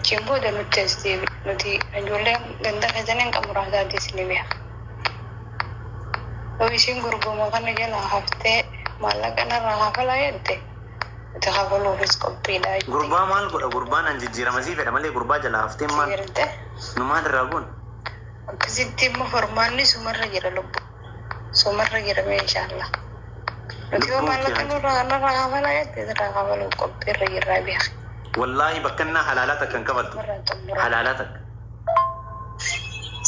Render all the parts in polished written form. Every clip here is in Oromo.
Achiin booda nutti as deebi. Nuti ijoolleen ganda keessanii hin muraasaatis ni beeka. Yoo isiin gurgurama kana jalaa haftee maallaqa narraa hafalaa jette, nuti hafaluufis qophiidha. Gurbaa maal godha? Gurbaan an jijjiirama sii fedha malee gurbaa jalaa haftee maal? Jette. Nu maal irraa goon? Akkasitti immoo formaanni sumarra jira lubbu. Sumarra jira mee inshaallah. Nuti yoo Lubbuun maallaqa kee nurraa narraa hafalaa jette, irraa hafaluuf qophiirra jirraa beeka. Wallaahi bakka innaa halaalaa takka hin kafaltu. Sumarraa xumuraa. Halaalaa takka.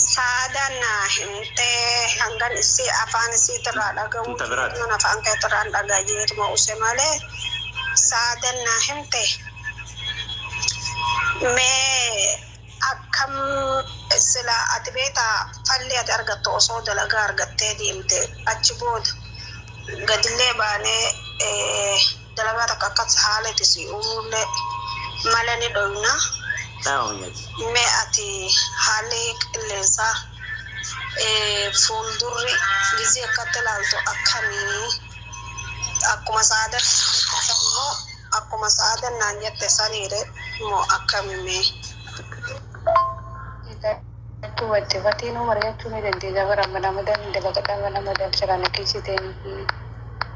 Saadaan naa himtee hangan isii afaan isiitirraa dhagahu Inta biraati. Nan afaan keetirraan dhagaa jeetuma use malee saadaan naa himte. Mee akkam sila ati beektaa falli ati argattu osoo dalagaa argattee deemte achi booda gadillee baanee dalagaa takka akkas haala itti si uumullee mala ni dhoyna. Dhaa'u nyaati. Mee ati haalli qilleensaa fuuldurri gizee akkatti ilaaltu akkamii? Akkuma saadan immoo akkuma saadan naan jette saniire moo akkami mee? Watti fatiin mari'achuu ni dandeessa bara mana madan dalagadhaa mana madan siraan akkasiteen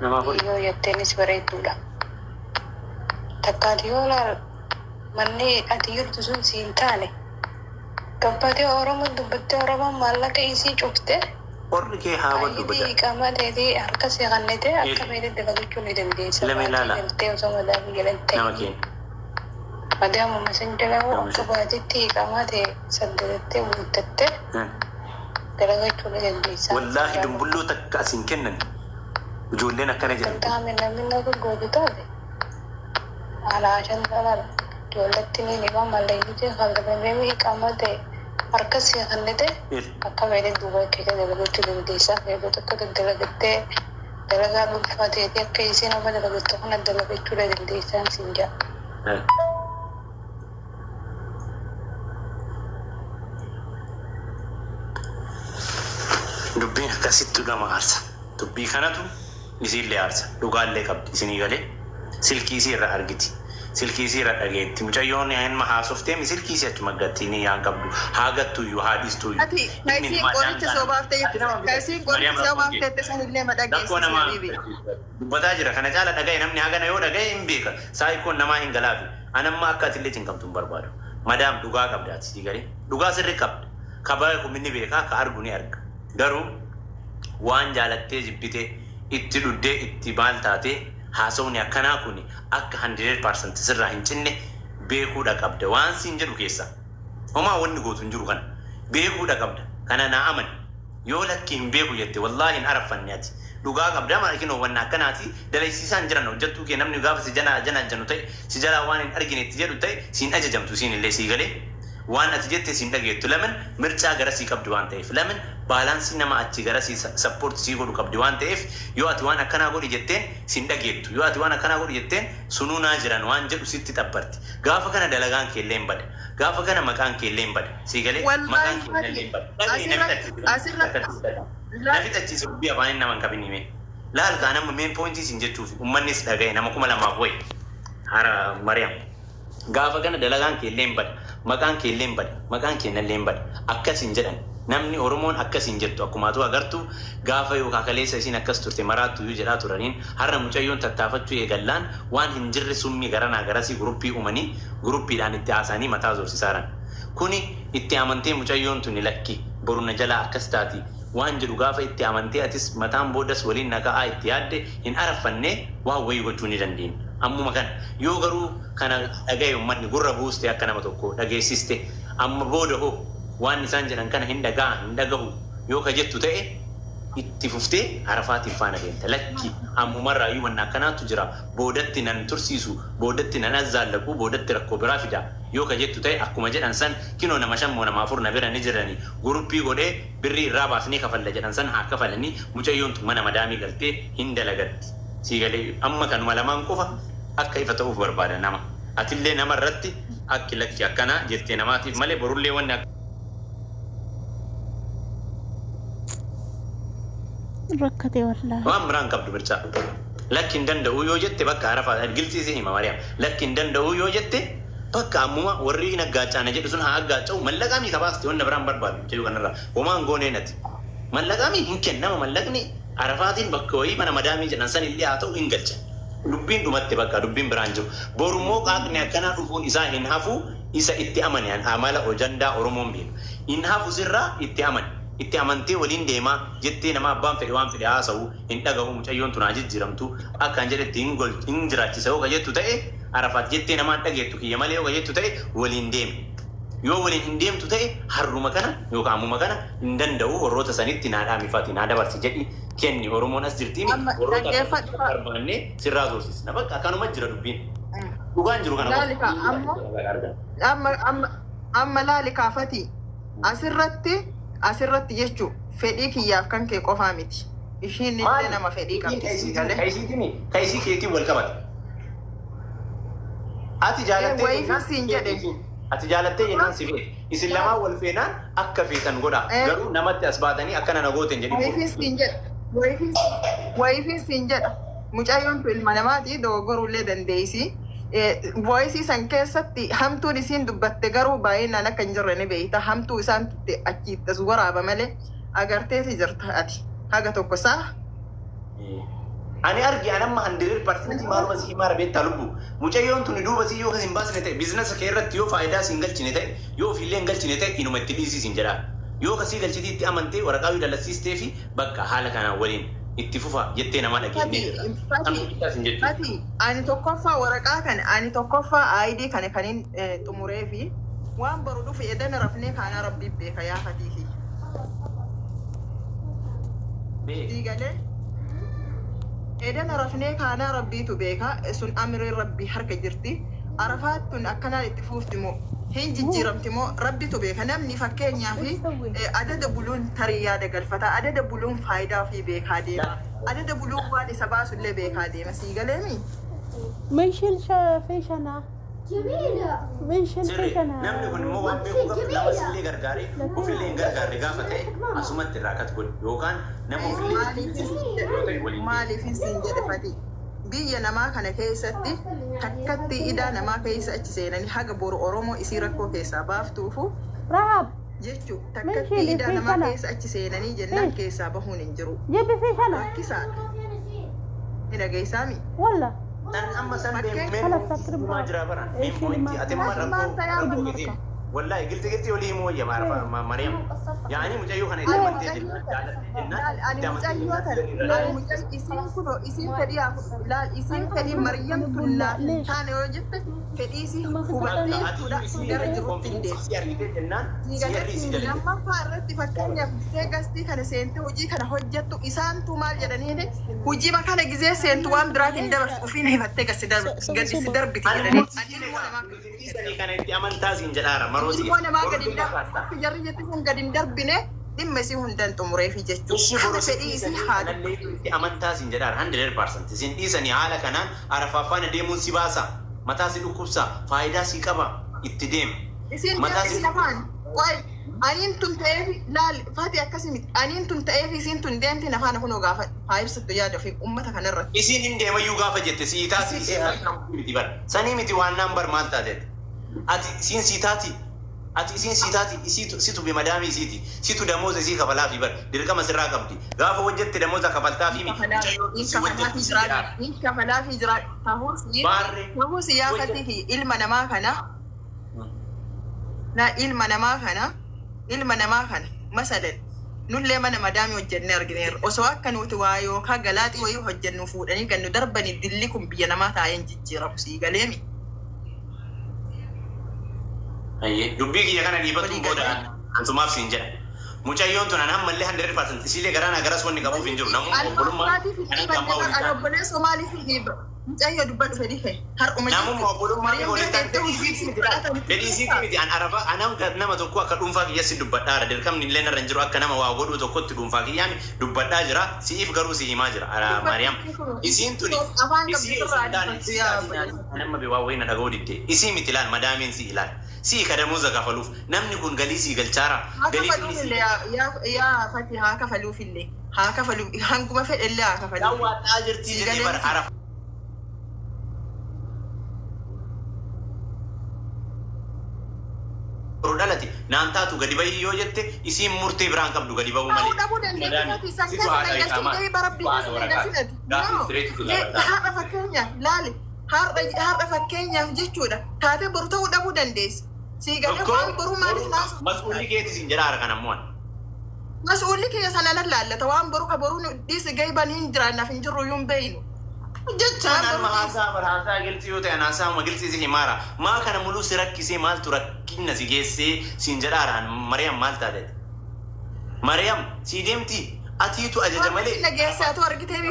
Namaa godhi. yoo jetteenis bareedduudha. Takkaati yoo laal manni ati jirtu sun siin taane gabbaatee Oromoon dubbattee Oromoon maallaqa isii cufte Qorri kee haa baddu baay'ee bada. qaama teetii harka si kannite akka Ili. meetii dalagachuu ni dandeessa. Lama ilaala. Galtee osoo madaamii jalan Nama ta'e. keenya. Madaamuma san jalaa Nama akka keenya. baatitti qaama ta'e saddeettee guuttattee dalagachuu ni dandeessa. Wallaahi dumbulloo takka asiin kennan. Ijoolleen akkana Kan jedhamtu. taa'ame namni nama gootu taate alaa shan sagal ijoollatti ni dhibaa mallayyuu kalaqamee qaama ta'e harka si kannite Ili. akka meetii duuba keessa dalagachuu dandeessa. Yeroo tokko dalagattee dalagaa dhuunfaa ta'eeti akka isiin amma dalagattu kana dalagachuu dandeessaan siin jedha. Dubbiin akkasittu nama aarsa. Dubbii kanatu isiillee aarsa. Dhugaallee qabdi isinii galee. Silkii isii irra argiti. Silkii isii irra dhageetti. Mucayyoon ilma haasoftee silkii isii achuma gatti ni yaan qabdu. Haa gattuyyuu haa dhiistuyyuu. Ati Inni kaisiin namaa qoricha daangaa. soobaaf Ati nama ta'e kaisiin qoricha Mariyaam soobaaf rakkoo ta'e sanillee Rakkoo madhageessisi namaa habiibi. dubbataa jira. Kana caala dhagaye namni hagana yoo dhagaye hin beeka. Saayikoon namaa hin galaafi. Anamma akka atillee cinqamtu hin barbaadu. Madaam dhugaa qabda ati sii galee. Dhugaa sirri qabda. Ka beeku ni beeka, ka argu ni arga. Garuu waan jaalattee jibbitee itti dhuddee itti maal taatee haasawni akkanaa kun akka 100% sirraa hin cinne beekuudha qabda. Waan siin jedhu keessa. Homaa wanni gootu hin jiru kana. Beekuudha qabda. Kana naa amani. Yoo lakki hin beeku jette wallaahi hin araffanne ati. Dhugaa qabda maal kinoo wanna akkanaati dalaysiisaan jiran hojjettuu kee namni gaafa si janaa janaa janu ta'e si jalaa waan hin argine itti jedhu ta'e siin ajajamtu siin illee sii galee waan ati jette siin dhageettu lamin mircaa garasii qabdi waan ta'eef lamin baalaansii nama achi garasii sappoorti sii godhu qabdi waan ta'eef yoo ati waan akkanaa godhi jetteen siin dhageettu, yoo ati waan akkanaa godhi jetteen sunuu naa jiran waan jedhu sitti xabbarti. Gaafa kana dalagaan kee illee hin bada, gaafa kana maqaan kee illee hin bada, sii galee maqaan Wallaahi kee illee hin bada. Dhaga'i na asirratti fixachiise asirratti na fixachiise dubbii afaaniin nama hin qabin himee laal kaa nama meen poointii siin jechuuf ummannis dhagaye nama 2000 wayi hara Mariyaam. Gaafa kana dalagaan kee illee hin bada, maqaan kee illee hin bada, maqaan keenya illee hin bada. Akkas hin jedhan. Namni Oromoon akkas hin jettu. Akkuma atu agartu gaafa yookaan kaleessa isiin akkas turte maraattu iyyuu jedhaa turaniin har'a mucayyoon tattaafachuu eegallaan waan hin jirre summii garanaa garasii guruppii uumanii guruppiidhaan itti haasa'anii mataa zorsisaaran. Kuni itti amantee mucayyoon tuni lakki boru na jalaa akkas taati waan jedhu gaafa itti amantee atis mataan boodas waliin na ka'aa itti yaadde hin araffanne waan wayii gochuu ni dandeenya. Ammuma kana yoo garuu kana dhagaye uummanni gurra buuste akka nama tokko dhageessiste amma booda hoo waan isaan jedhan kana hin dhaga'a hin dhagahu yoo ka jettu ta'e itti fuftee arafaatiin faana deemta. Lakki ammumarraayyuu wanna akkanaatu jira, boodatti nan tursiisu, boodatti nan azzaallaqu, boodatti rakkoo biraa fida yoo ka jettu ta'e akkuma jedhan san kinoo nama shan moo nama afur na bira ni jirani guruppii godhee birrii irraa baasnee kafalla jedhan san haa kafalanii mucayyoon tun mana madaamii galtee hin dalagatti. Sii galee amma kanuma lamaan qofa akka ifa ta'uuf barbaada nama. Atillee nama irratti akki lakki akkanaa jettee namaatiif malee borullee wanni akka Rakkate wallaahi. Waan biraan qabdu mircaa. Lakki hin danda'u yoo jette bakka arafaa gilxii si hima Mariyaam. Lakki hin danda'u yoo jette Bakka ammuma warri hin aggaacaana jedhu sun haa aggaaca'u, mallaqaa mii kabaasti wanna biraan barbaadu jedhu kanarraa homaa hin goonee nati. Mallaqaa mii hin kennama, mallaqni Arafaatiin bakka wayii mana madaamii jedhan san illee haa ta'u hin galchan. Dubbiin dhumatte, bakka dubbiin biraan jiru. Borummoo qaaqni akkanaa dhufuun isaa hin hafu, isa itti amane an amala ojandaa Oromoon beeku. Hin hafu, sirraa itti amane. Itti amantee waliin deemaa jettee nama abbaan fedhe waan fedhe haasa'u hin dhagahu, mucayyoon tun haa jijjiiramtu akkaan jedhetti hin gol hin jiraachisa yoo ka jettu ta'e, Arafaat jettee namaan dhageettu kiyya malee yoo ka jettu ta'e waliin deemi. Yoo waliin hin deemtu ta'e harruma kana yookaan ammuma kana hin danda'u, warroota sanitti naa dhaamifati naa dabarsi jedhi kenni. Oromoon as jirtiimi Amma warroota akka dhaggeeffadhu. barbaanne sirraa zorsisna, bakka akkanuma jira dubbiin. Dhugaan jiru kana Laali kaa amma qofa. amma amma amma laali kaafati asirratti jechuun fedhii kiyyaaf kan kee qofaa miti. Ishiin illee Maali? nama fedhii qabdi sii galee. Ka isii keetiin wal qabata. Ati jaalattee Wayiifis jennaan siin jedhe. Ati jaalattee jennaan si feete. Isin lamaan wal feenaan akka feetan godha. Garuu namatti as baatanii akkana na gooten jedhin. Wayiifis siin jedha. Wayiifis siin jedha. Mucayyoon tun ilma namaati, dogoggorullee dandeessi. Voice san keessatti hamtuun isiin dubbatte garuu baay'inaan akka hin jirre ni beekta. Hamtuu isaan tutte achitti as waraaba malee agarteeti jirta ati. Haga tokko saa. Ani argi, an amma 100% maaluma si himaa beektaa lubbu. Mucayyoon tuni duuba si yoo hin baasne ta'e, business kee irratti yoo faayidaa si hin galchine ta'e, yoo ofiillee hin galchine ta'e, inuma itti dhiisii siin jedha. Yoo kasii galchitii itti amantee waraqaa yoo dalassiistee fi bakka haala kanaan waliin itti fufa jettee namaa dhageenyee jirra. Kan bittaa siin jechuudha. Ati ani tokkoffaa waraqaa kana, ani tokkoffaa ID kana kanin xumuree fi waan boru dhufu edana rafnee kaanaa rabbii beeka yaa fatii kiyya. Diigalee edana rafnee kaanaa rabbiitu beeka, sun amriin rabbii harka jirti. Arafaat tun akkanaan itti fuufti moo hin jijjiiramti moo rabbitu beeka. Namni fakkeenyaa fi adada buluun tarii yaada galfata, adada buluun faayidaa ofii beekaa deema, adada buluun waan isa baasullee beekaa deema, sii galeemi. ما يشيلش فيش انا ما يشيل Sirri فيش انا. Namni kun immoo waan beekuu qabu, nama sillee gargaaree ofillee hin gargaarre gaafa ta'e asumatti irraa akkas godhu yookaan nama ofillee yoo ta'e waliin deema. Maaliifin siin jedhe fati, biyya namaa kana keessatti takkatti idaa namaa keessa achi seenanii haga boru Oromoo isii rakkoo keessaa baaftuufu رهب jechuu من takkatti شيل idaa فيش namaa انا keessa achi seenanii jennaan keessaa bahuun hin jiru. جيبي فيش انا. Rakkisaadha. Ni dhageessaami. ولا Tan amma san Fakkeen- خلاص سكر. maa jira bara main point ati amma rakkoo rakkoo keetiin wallahi gilti gilti olii himuu wayya Mariam yaani mucayyoo kana itti amantee jennaan jaalattee jennaan Laal ani itti amantee mucayyoo jennaan tana laal mucay isiin kunoo isiin fedhii haa laal isiin fedhii Maryam tun naaf hin taane yoo jette fedhii isii hubattee ati jechuudha isii gara jirutti hin confidence deemtu. isii argitee jennaan seerri isii dalagde. Lammaffaa irratti fakkeenyaaf gisee gastii kana seente hojii kana hojjettu isaantu maal jedhaniini hojii kana gisee seentu waan biraatiin dabarsu ofiin hifattee gadi si darbiti jedhanii. Ani ilmoo namaa Dhiisanii kana itti amantaa siin jedhaara marooti. ilmoo namaa gadi hin darbu jarri jetti sun gadi hin darbine dhimma isii hundan xumureefi jechuudha. Ishii Kana boru fedhii isii haa kanallee itti amantaa siin jedhaara 100%. Isin dhiisanii haala kanaan Arafaaffaana deemuun si baasa. Mataa si dhukkubsa. Faayidaa si qaba. Itti deema. Isin Mataa si isin afaan qoy aniin tun ta'eef laal fati akkasii miti, aniin tun ta'eef isiin tun deemti nafaan kunoo gaafa haa ibsattu yaada ofii ummata kanarratti. Isiin hin deemayyuu gaafa jette sii taati, isiin miti bar. Sanii miti waan naan bar maal taateet. Ati isiin sii taati. Ati isiin sii taati, isiitu situ bi madaamii isiiti. Situ damooza isii kafalaafi bar. Dirqama sirraa qabdi. Gaafa hojjette damooza kafaltaafi mi. Mucayyoo si hojjettu si jedhaara. Kafalaafi jira ta'us Baarree. ta'us yaafatii fi ilma namaa kana na ilma namaa kana masalan nullee mana madaamii hojjennee argineerra, osoo akka nuti waa yookaan galaaxii wayii hojjennu fuudhanii kan nu darbani, dilli kun biyya namaa taa'een jijjiiramu sii galeemi. Ayyee, dubbii kiyya kana dhiibatuun booda ansumaaf siin jedha. Mucayyoon tun an ammallee 100% isiilee garaana garas wanni qabuuf hin jiru. Namummaa obbolummaa kan akka ammaa waliin Ani taane. obboleessoo maaliif hin dhiiba? Mucayyoo dubbadhu fedhii kee har'uma. Namummaa obbolummaa waliin taane fedhii isiitii miti laata. Fedhii isiitii miti, an arafa anam nama tokko akka dhuunfaa kiyyassi dubbadhaara. Dirqamni illee narra hin jiru, akka nama waa godhuu tokkotti dhuunfaa kiyyaan dubbadhaa jira. Si'iif garuu si himaa jira. Maariyaam isiin tuni Afaan isii qabdu osoo irraa hin taane dubbatti isii yaa taati nama waa wayii na dhaga'uu didde. Isii miti laal, madaamiin si ilaal. Sii kadamuuza kafaluuf namni kun galii sii galchaara. Haa Galii kafaluuf tuni sii illee yaa Fati, haa kafaluuf illee, haa kafaluuf, hanguma fedhe illee haa kafaluuf. Daawwataa jirtii Sii jedhee bara galee arafa. Boru dhalate naan taatu gadi bahii yoo jette isiin murtee biraan qabdu gadi bahuu Ta'uu malee. dhabuu dandeessi san Situ keessa haadha nan galchin iqaamaa, gahee bara situ haadha biyya nan waraqaati. galchin ati. Gaaffii No. sireetu si gaafata. Har'a fakkeenyaaf laali har'a fakkeenyaaf jechuudha taatee boru ta'uu dhabuu dandeessi. Sii galee Tokko waan boruu maaliif naasuu? mas'uulli keetis hin jedha harka nammoo. Mas'uulli kiyya sana nan laallata waan boru ka boruu nu dhiisi gahee banii hin jiraannaaf hin jirru yuun beeynu. Jechaan Waan amma boruu dhiisi. haasaa bara haasaa gilxii yoo ta'e haasaa ma gilxii si himaara. Maa kana muluu si rakkisee maaltu rakkina si geessee siin jedhaaraan Mariyaam maal taate? Mariyaam sii deemti atiitu ajaja malee. Wanti nageessaatu argitee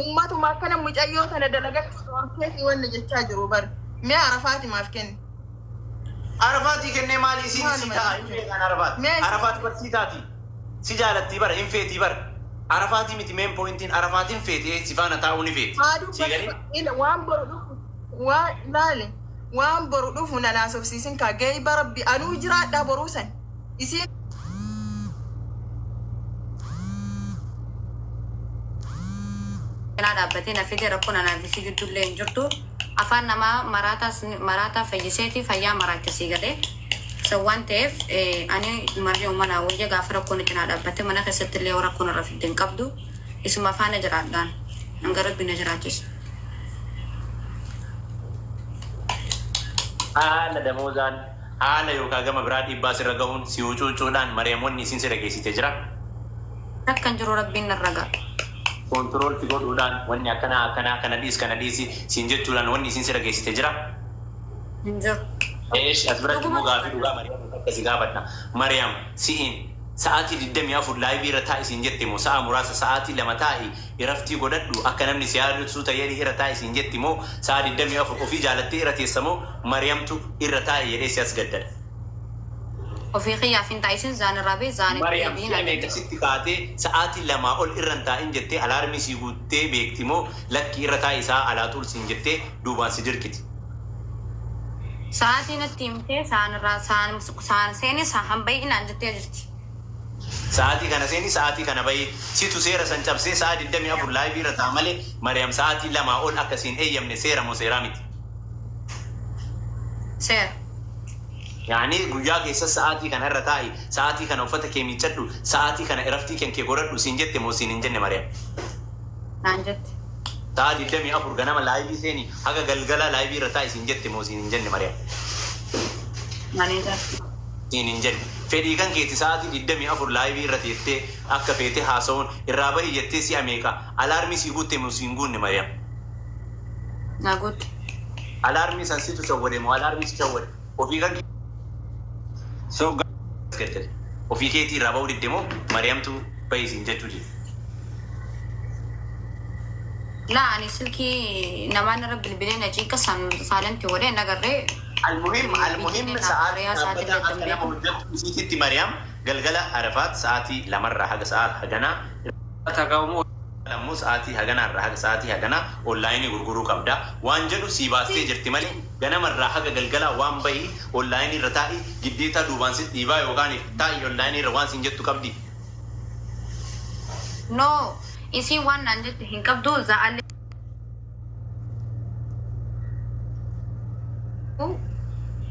uummatuma akkana mucayyoo tana dalagachuu dhorkeetii wanna jechaa jiru bari. Mi'a arafaatimaaf kenni. Arafaatii kennee maali isiin si Maaluma ta'a hin jechuudha. beekan Arafaat. Mi'a isi- Arafaat barsiisaati. Si jaalattii bara hin feetii bara. Arafaatii miti meen poointiin Arafaatiin feetee si faana taa'uu ni feeti. Haaduu Si galee? ila waan boru dhufu waan laale waan boru dhufu na naasofsiisin kaa gahee barabbi anuu jiraadhaa boruu san isiin Kanaa dhaabbatee na fide rakkoon anaa fi giddullee hin jirtu. Afaan namaa maraataa fayyiseeti fayyaa maraachisii galee. So waan ta'eef ani marri uumanaa wayya gaafa rakkoon itti naa dhaabbatte mana keessatti illee rakkoon irra fidde hin qabdu. Isuma faana jiraadhaan hanga rabbi na jiraachisa. Haala damoozaan haala yookaan gama biraa dhiibbaa sirra gahuun si hucuucuudhaan Mariyaamonni isin sirra geessite jira. Akkan jiru rabbiin narra ga'a. Control si godhuudhaan wanni akkanaa akkanaa kana dhiis kana dhiisi siin jechuudhaan wanni isin sirra geessite jira. Hin jiru. Eesh as biratti immoo gaafii dhugaa Mariyaam akka si gaafadha. Mariyaam si'iin sa'aatii 24 live irra taa'i siin jette moo sa'a muraasa sa'aatii 2 taa'i iraftii godhadhu akka namni si yaadatu ta'ee irra taa'i siin jetti moo sa'a 24 ofii jaalattee irra teessa moo Mariyaamtu irra taa'i jedhee si as gaddadha. Ofii kiyyaaf hin taa'isin zaan irraa bee zaan itti Mariyaam deebiin si'a adda. meeqa sitti kaatee sa'aatii 2 ol irra hin taa'in jettee alaarmii si guuttee beekti moo lakki irra taa'i isaa alaa tul siin jettee duubaan si dirqiti. Sa'aatii natti himtee sa'aan irraa sa'aan sa'aan seeni sa'aan baay'inaan jettee jirti. Sa'aatii kana seeni sa'aatii kana bahi situ seera san cabsee sa'a 24 live irra ta'a malee Mariyaam sa'aatii 2 ol akka siin eeyyamne seera moo seeraa miti. Seera. Yaani guyyaa keessa sa'aatii kana irra taa'i sa'aatii kana uffata kee miiccadhu sa'aatii kana iraftii kan kee godhadhu siin jette moo siin hin jenne Mariyaam. Naan jette. Sa'a 24 ganama live seeni haga galgala live irra taa'i siin jette moo siin hin jenne Mariyaam. Naan hin jette. Siin hin jenne. Fedhii kan keeti sa'aatii 24 live irra teettee akka feete haasa'uun irraa bahi jettee si'a meeqa alaarmii sii guutte moo siin guunne Mariyaam. Naa guutte. Alaarmii san situ shawwade moo alaarmii si shawwade ofii kan so gaddale ofii keetii irraa bahuu didde moo Mariyaamtu bahi siin jechuu dide. Laa ani silkii namaan irra bilbilee na ciiqa saalanti godhee nagarree. Almuhim almuhim sa'aatii Sa'aatii dhaabbataa akka nama hojjettu isiititti Mariyaam galgala Arafaat sa'aatii 2rraa haga sa'aa haganaa ammoo sa'aatii haganaarraa haga sa'aatii haganaa online gurguruu qabda waan jedhu sii baastee jirti malee ganamarraa haga galgalaa waan bahii online irra taa'i giddeetaa duubaan si dhiibaa yookaan taa'i online irra waan siin jettu qabdi. No isiin waan naan jette hin qabdu za'allee.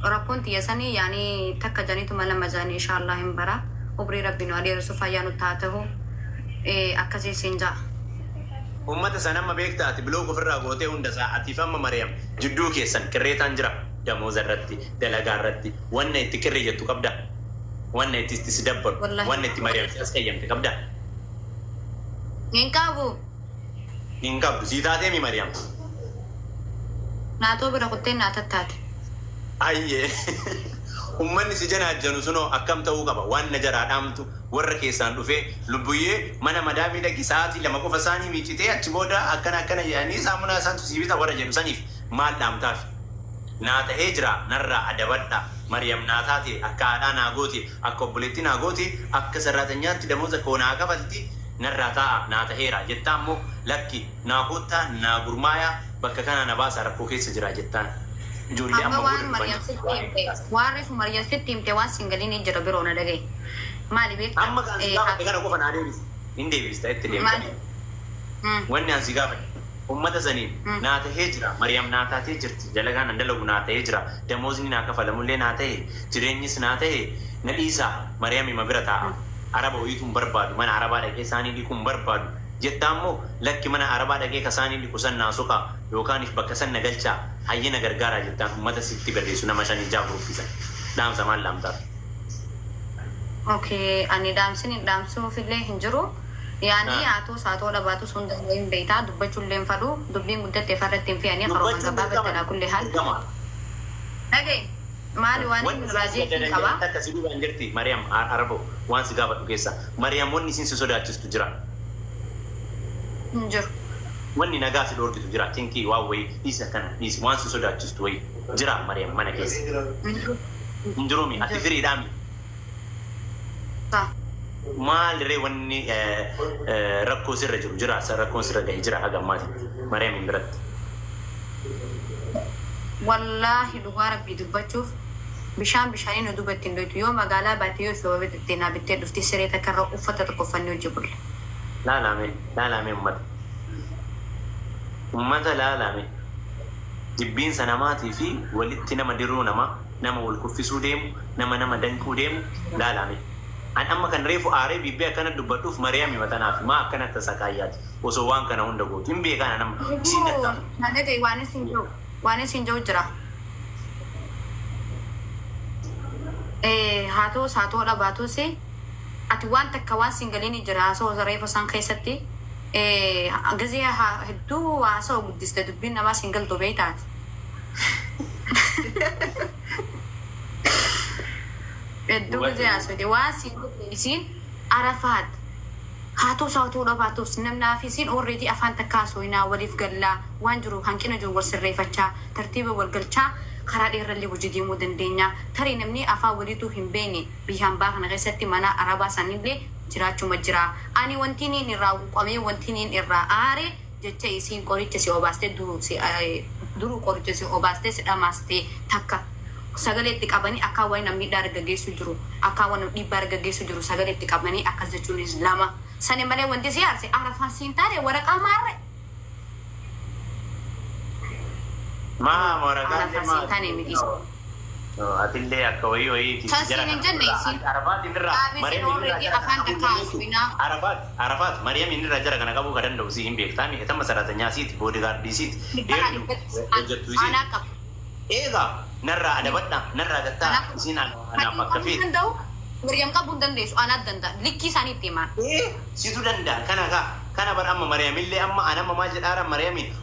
Rakkoon tiyya sanii yaani takka janiituma lama jaanii inshaallah hin bara. Umrii rabbi nu adeersu fayyaa nu taa ta'u akkasii siin ja'a. Uummata san amma beektaa ati block ofirraa gootee hunda isaa atiif amma Mariyaam jidduu keessan qirreetaan jira damooza irratti dalagaa irratti wanna itti qirree jettu qabda wanna itti itti si dabbaru Wallahi. wanna itti Mariyaam si as qayyamte qabda. Hin qabu. Hin qabdu sii taatee mi Mariyaam? Naatoo bira kuttee naa tattaate. Ayyee Uummanni si janaajjanu sunoo akkam ta'uu qaba waan na jaraa dhaamtu warra keessaan dhufee lubbuyyee mana madaamii dhaqi sa'aatii 2 qofa isaanii miicitee achi booda akkana akkana jedhanii saamunaa isaantu sii bita warra jedhu saniif maal dhaamtaaf? Naa ta'ee jira narraa adabadha Mariyaam naa taate akka haadhaa naa goote akka obboleettii naa goote akka sarraatanyaatti damooza koo naa kafalti narraa taa'a naa ta'eera jettaa immoo lakki naa koottaa naa gurmaayaa bakka kanaa na baasaa rakkoo keessa jira jettaan. Ijoollee Amma amma waan booda Mariyaam dhufanii sitti himte waan reefu Mariyaam sitti himte waan singaliin hin jira biroo na dhagaye. Maali beektaa? Amma kan si gaafadhe kana qofa naa deebisi. Hin deebista itti deemta. Maali? Wanni an si gaafadhe Ummata saniin naa tahee jira. Mariyaam naa taatee jirti. Dalagaan an dalagu naa tahee jira. Damoosni naa kafalamullee naa tahe. Jireenyis naa tahe. Na dhiisaa. Mariyaam hima bira taa'a. Araba wayiitu hin barbaadu. Mana arabaa dhaqee isaanii dhiquu hin barbaadu. Jettaa immoo lakki mana arabaa dhaqee ka isaanii dhiqu san naa soqaa yookaan if bakka san na galchaa hayyee na gargaaraa jettaan ummata sitti barreessu nama shanii ja'a guruppisan. Dhaamsa maal dhaamtaaf? Okay, ani dhaamsin hin dhaamsuufillee hin jiru. Yaani haatus haa ta'uu dhabaatus hunda hin beektaa dubbachuullee hin fadhu dubbiin guddatte farratti hin fe'anii karooman Dubbachuun gabaabatti dirqama. alaa kulli haal. Dirqama. Dhaga'i maali waan Wanni inni isin raajii si hin qaba. Takka si duubaan jirti Mariyaam Arabo waan si gaafadhu keessa. Mariyaam wanni isin si sodaachistu jira. Hin jiru. Wanni nagaa si dhoorkitu jira. Tinkii waan wayii dhiisi akkana dhiisi waan si sodaachistu wayii jira Mariyaam mana keessa. Hin jiru. Hin jiruumi ati firiidhaami. Sa. Maaliree wanni rakkoo sirra jiru jira rakkoon sirra gahe jira haga ammaatitti Mariyaam hin biratti. Wallaahi dhugaa rabbii dubbachuuf bishaan bishaanii nu duubatti hin dhoytu yoo magaalaa baate yoo sababa bittee naa bittee dhufti siree takka irra uffata tokko uffannee hojii bulla. Laalame laalame ummata. Ummata laalame. Jibbiinsa namaatii fi walitti nama diruu namaa nama wal kuffisuu deemu nama nama danquu deemu laalame. An amma kan reefu aaree bibbee akkana dubbadhuuf Mariyaam himatanaaf maa akkana tasakaayyaati osoo waan kana hunda gootu hin beekaan nama isiin nattaa. Dhaga'i waan isin jiru waan isin jiru jira. Haa ta'us haa ta'uu dhabaatus ati waan takka waan siin galiin jira haasawaa reefu isaan keessatti gizee hedduu haasawaa guddiste dubbiin namaa siin galtu beektaati. Hedduu gizee haasawte waan siin galte isiin Arafaat haa ta'us haa ta'uu dhabaatus namnaa fi isiin already afaan takka haasawinaa waliif gallaa waan jiru hanqina jiru wal sirreeffachaa tartiiba wal galchaa karaa dheerallee hojii deemuu dandeenya. Tarii namni afaan waliituu hin beekne biyya hambaa kana keessatti mana arabaa sanillee jiraachuma jira. Ani wanti niin irraa quqamee wanti niin irraa aare jecha isiin qoricha si obaastee duruu si duruu qoricha si obaastee si dhamaastee takka sagalee itti qabanii akka waan namni miidhaa argaggeessu jiru akka waan dhiibbaa argaggeessu jiru sagalee itti qabanii akkas jechuunis lama. Sani malee wanti si aarse arafaan siin taane waraqaa maarre. Maa waraqaan Arafaan siin taane miti. Atillee akka wayii wayiiti. San siin hin jenne isiin. Arafaat inni irraa Dhaabisiin Mariyaam inni irraa already jara afaan kana takka qabuu haasofnaa. Arafaat Arafaat Mariyaam inni irraa jara kana qabuu ka danda'u si hin beektaa mi etama saratanyaa siiti boodigaardii siiti eenyu hojjettu isiin. Anaa qaba. Eegaa narraa adabadha narraa gattaa isiin anaaf akka Qabuu feete. danda'u Maryam qabuu hin dandeessu anaa danda'a likkii isaanii itti himaan. Situ danda'a kana kaa kana bar amma Mariyaamillee amma an amma maal jedhaara Mariyaamiin